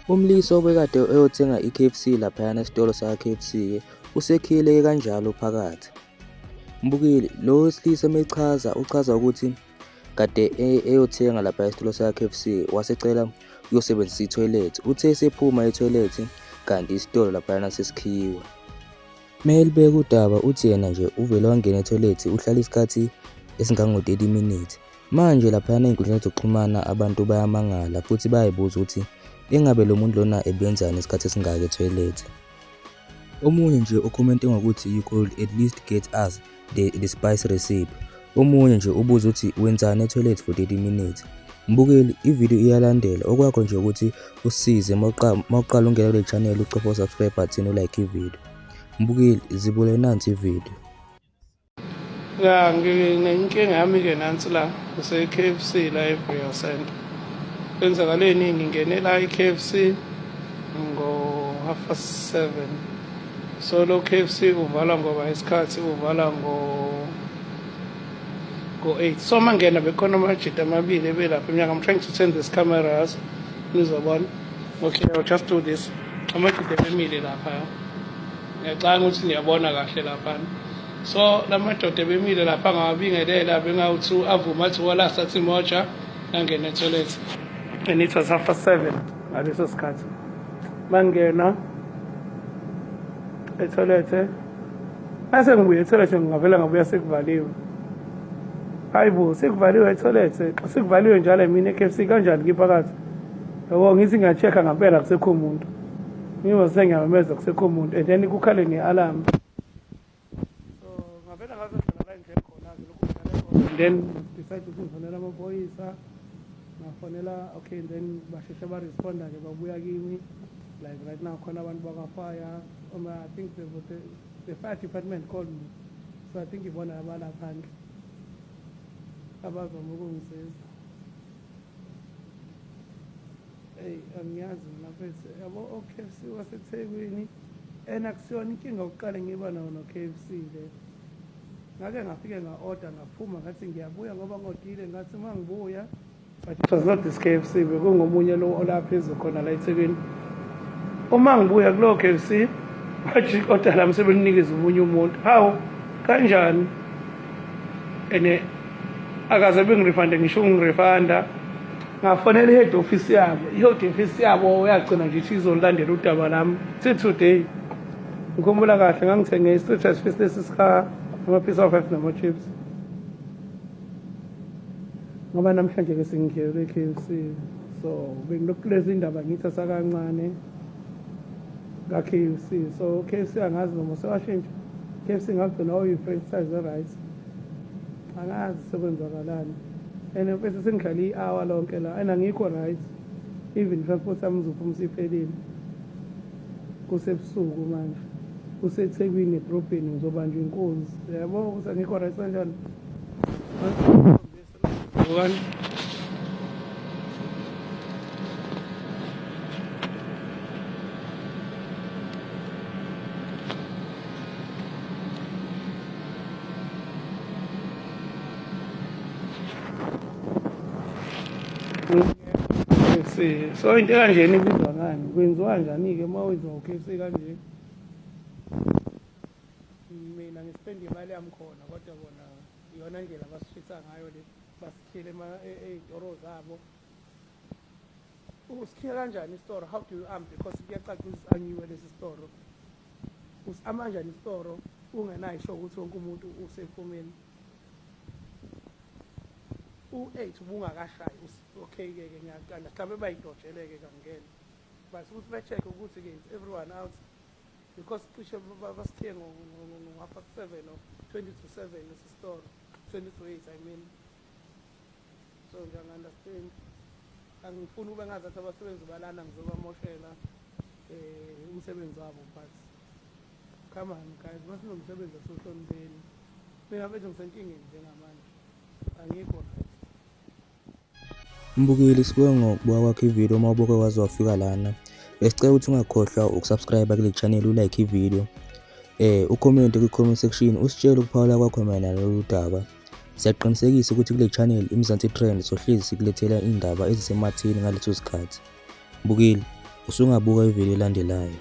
Umlisa obekade eyothenga i-KFC laphayana esitolo saka-KFC-ke usekhiyeleke kanjalo phakathi. Mbukeli, lo wesilisa mechaza uchaza ukuthi kade eyothenga lapha esitolo saka-KFC wasecela ukuyosebenzisa ithoyilethi. Uthe esephuma ethoyilethi kanti isitolo laphayana sesikhiyiwe. Melibeka udaba uthi yena nje uvele wangena ethoyilethi uhlala isikhathi esingango-30 minutes. Manje laphayana ey'nkundleni zokuxhumana abantu bayamangala futhi bayayibuza ukuthi engabe lo muntu lona ebenzani isikhathi esingaka ethoyilethi. Omunye nje ukhomente ngokuthi you could at least get us the spice recipe. Omunye nje ubuza ukuthi wenzani ethoyilethi for 30 minutes. Mbukeli, ividiyo iyalandela. Okwakho nje ukuthi usisize mawuqala ungena kule channel ucofa u-subscribe button ulike ividiyo. Mbukeli, zibule nansi ividiyo. Ya, nginenkinga yami-ke nansi la ngise-KFC la eBrio Center. Kwenzakaleni ngingene la i-KFC ngo-half past seven. So lo KFC uvala ngoba isikhathi uvala ngo ngo-8. So mangena bekhona amajita amabili ebelapha emnyango. I'm trying to turn this camera yazi nizobona. Okay, I'll just do this. Amajita ebemile lapha. Ngiyacabanga ukuthi niyabona kahle laphana. So la madoda ebemile lapha ngawabingelela bengawu-two avuma athi wala sathi moja ngangena etoilet and it was half past seven ngaleso sikhathi. Mangena etoilet mase ngibuye etoilet ngavela ngabuya sekuvaliwe. Hayi bo sekuvaliwe etoilet sekuvaliwe njalo mina e-KFC kanjani ngiphakathi yabo ngithi ngiya-check-a ngampela kusekho umuntu. Ngiba sengiyamemeza kusekho umuntu and then kukhale ne-alarm. So ngavela ngazohlala la ngihleli khona-ke lokhu ngihlale khona and then decide ukuthi ngifonela amaphoyisa ngafonela okay and then basheshe baresponda-ke babuya kimi like right now khona abantu bakwa-fire I think the fire department called me so I think ibona abalaphandle abazama ukungisiza. Eyi angiyazi mina mfethu yabo o-KFC waseThekwini and akusiyona inkinga yokuqala ngiba nawo no-KFC le. Ngake ngafike nga-order ngaphuma ngathi ngiyabuya ngoba ngodile ngathi uma ngibuya but it was not this KFC bekungomunye lo ola phezulu khona la eThekwini. Uma ngibuya kulowo KFC bathi i-order lami sebelinikeza omunye umuntu. Hawu kanjani? And akaze bengirifande ngisho ungirifanda. Ngafonela i-head office yabo, i-head office yabo yagcina nje ithi izolandela udaba lami till today. Ngikhumbula kahle ngangithenge i-street fish lesi sika ama-piece of five nama-chips. Ngoba namhlanje ke sengingene e-KFC so bengilokhu kulezi indaba ngithi asakancane ka-KFC so KFC angazi noma sewashintsha. KFC ngagcina oyi-franchise e-right. Angazi sekwenzakalani and mfethu sengihlale i-hour lonke la and angikho right even transport yami izophuma isiphelile kusebusuku manje kuseThekwini edrobheni ngizobanjwa inkunzi yabo ukuthi angikho right kanjani. Vukani. KFC. So into kanjena ibizwa ngani? Kwenziwa kanjani-ke uma wenziwa u-KFC kanje? Mina ngispende imali yami khona kodwa bona iyona ndlela abasishisa ngayo le basikhile ey'toro zabo. Usikhiya kanjani isitoro? How do you arm? Because kuyacaca ukuthi anyiwe lesi sitoro. Usi-arma kanjani isitoro ungenayo isho ukuthi wonke umuntu usephumeni? U-8 ubungakashayi okay-ke ke ngiyaqala mhlawumbe bayidojele-ke kangena but ukuthi be-check ukuthi-ke it's everyone out because cishe basikhiye ngo-half past seven or 20 to 7 lesi sitoro 20 to 8 I mean. So nje angi-understand angifuni ube ngazathi abasebenzi balana ngizobamoshela umsebenzi wabo but come on guys masinomsebenzi asiwuhlonipheni. Mina mfethu ngisenkingeni njengamanje angikho right. Mbukeli, sibonge ngokubuka kwakho ividiyo uma ubuke waze wafika lana. Besicela ukuthi ungakhohlwa ukusubscribe kule channel, ulike ividiyo, ucommente kwi-comment section usitshele ukuphawula kwakho mayelana nalolu daba. Siyaqinisekisa ukuthi kule channel iMzansi Trend sohlezi sikulethela iy'ndaba ezisematheni ngaleso sikhathi. Mbukeli, Usungabuka ividiyo elandelayo.